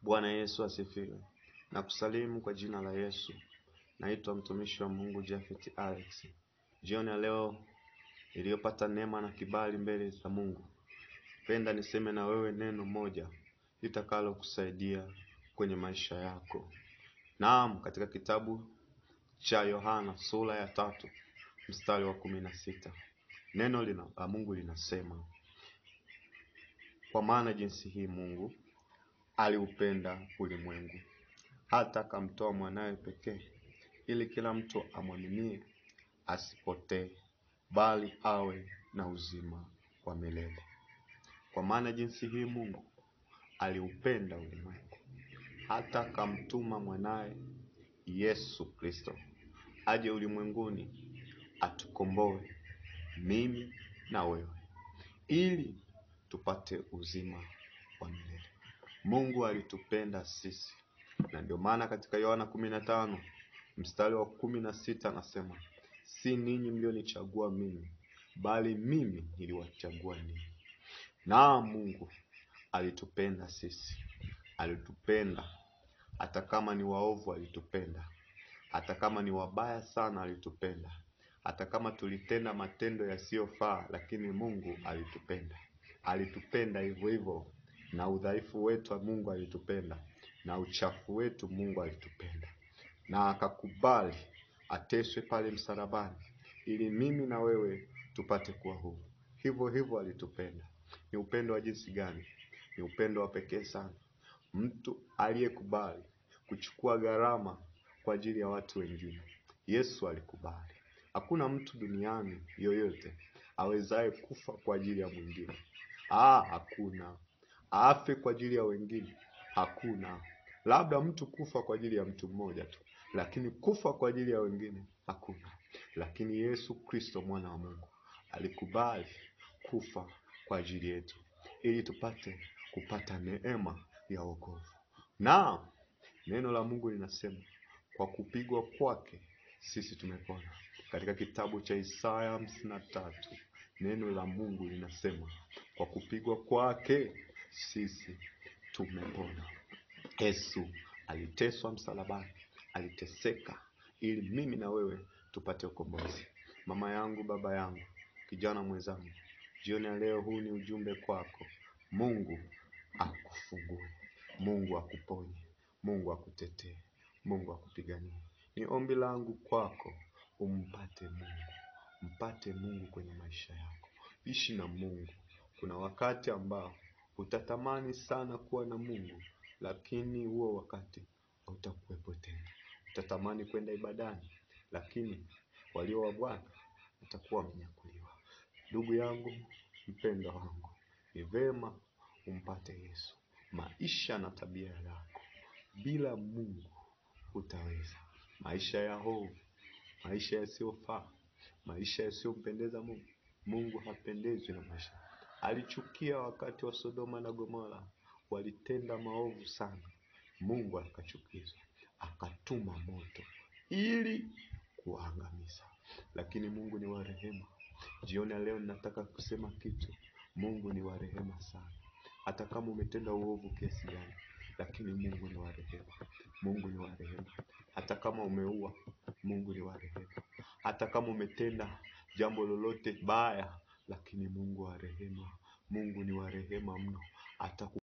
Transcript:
Bwana Yesu asifiwe. Nakusalimu kwa jina la Yesu. Naitwa mtumishi wa Mungu Japhet Alex. Jioni ya leo iliyopata neema na kibali mbele za Mungu, penda niseme na wewe neno moja litakalo kusaidia kwenye maisha yako. Naam, katika kitabu cha Yohana sura ya 3 mstari wa 16 neno la Mungu linasema, kwa maana jinsi hii Mungu aliupenda ulimwengu hata akamtoa mwanawe pekee, ili kila mtu amwaminie asipotee, bali awe na uzima wa milele. Kwa maana jinsi hii Mungu aliupenda ulimwengu hata akamtuma mwanawe Yesu Kristo aje ulimwenguni atukomboe mimi na wewe, ili tupate uzima wa milele. Mungu alitupenda sisi, na ndio maana katika Yohana 15 mstari wa 16 anasema, si ninyi mlionichagua mimi, bali mimi niliwachagua ninyi. Na Mungu alitupenda sisi, alitupenda hata kama ni waovu, alitupenda hata kama ni wabaya sana, alitupenda hata kama tulitenda matendo yasiyofaa, lakini Mungu alitupenda. Alitupenda hivyo hivyo, na udhaifu wetu Mungu alitupenda, na uchafu wetu Mungu alitupenda, na akakubali ateswe pale msalabani ili mimi na wewe tupate kuwa huru. Hivyo hivyo alitupenda. Ni upendo wa jinsi gani? Ni upendo wa pekee sana. Mtu aliyekubali kuchukua gharama kwa ajili ya watu wengine. Yesu alikubali. Hakuna mtu duniani yoyote awezaye kufa kwa ajili ya mwingine. Hakuna. Afe kwa ajili ya wengine, hakuna. Labda mtu kufa kwa ajili ya mtu mmoja tu, lakini kufa kwa ajili ya wengine hakuna. Lakini Yesu Kristo mwana wa Mungu alikubali kufa kwa ajili yetu ili tupate kupata neema ya wokovu. Na neno la Mungu linasema kwa kupigwa kwake sisi tumepona. Katika kitabu cha Isaya 53 neno la Mungu linasema kwa kupigwa kwake sisi tumepona. Yesu aliteswa msalabani, aliteseka ili mimi na wewe tupate ukombozi. Mama yangu, baba yangu, kijana mwenzangu, jioni ya leo huu ni ujumbe kwako. Mungu akufungue, Mungu akuponye, Mungu akutetee, Mungu akupiganie. Ni ombi langu kwako, umpate Mungu. Mpate Mungu kwenye maisha yako. Ishi na Mungu. Kuna wakati ambao utatamani sana kuwa na Mungu, lakini huo wakati hautakuwepo tena. Utatamani kwenda ibadani, lakini walio wa Bwana watakuwa wamenyakuliwa. Ndugu yangu, mpendwa wangu, ni vema umpate Yesu. Maisha na tabia yako, bila Mungu hutaweza. Maisha ya hofu, maisha yasiyofaa, maisha yasiyompendeza Mungu. Mungu hapendezwi na maisha. Alichukia wakati wa Sodoma na Gomora, walitenda maovu sana. Mungu akachukizwa, akatuma moto ili kuangamiza. Lakini Mungu ni wa rehema. Jioni ya leo ninataka kusema kitu. Mungu ni wa rehema sana. Hata kama umetenda uovu kiasi gani, lakini Mungu ni wa rehema. Mungu ni wa rehema. Hata kama umeua, Mungu ni wa rehema. Hata kama umetenda jambo lolote baya, lakini Mungu wa rehema. Mungu ni wa rehema mno.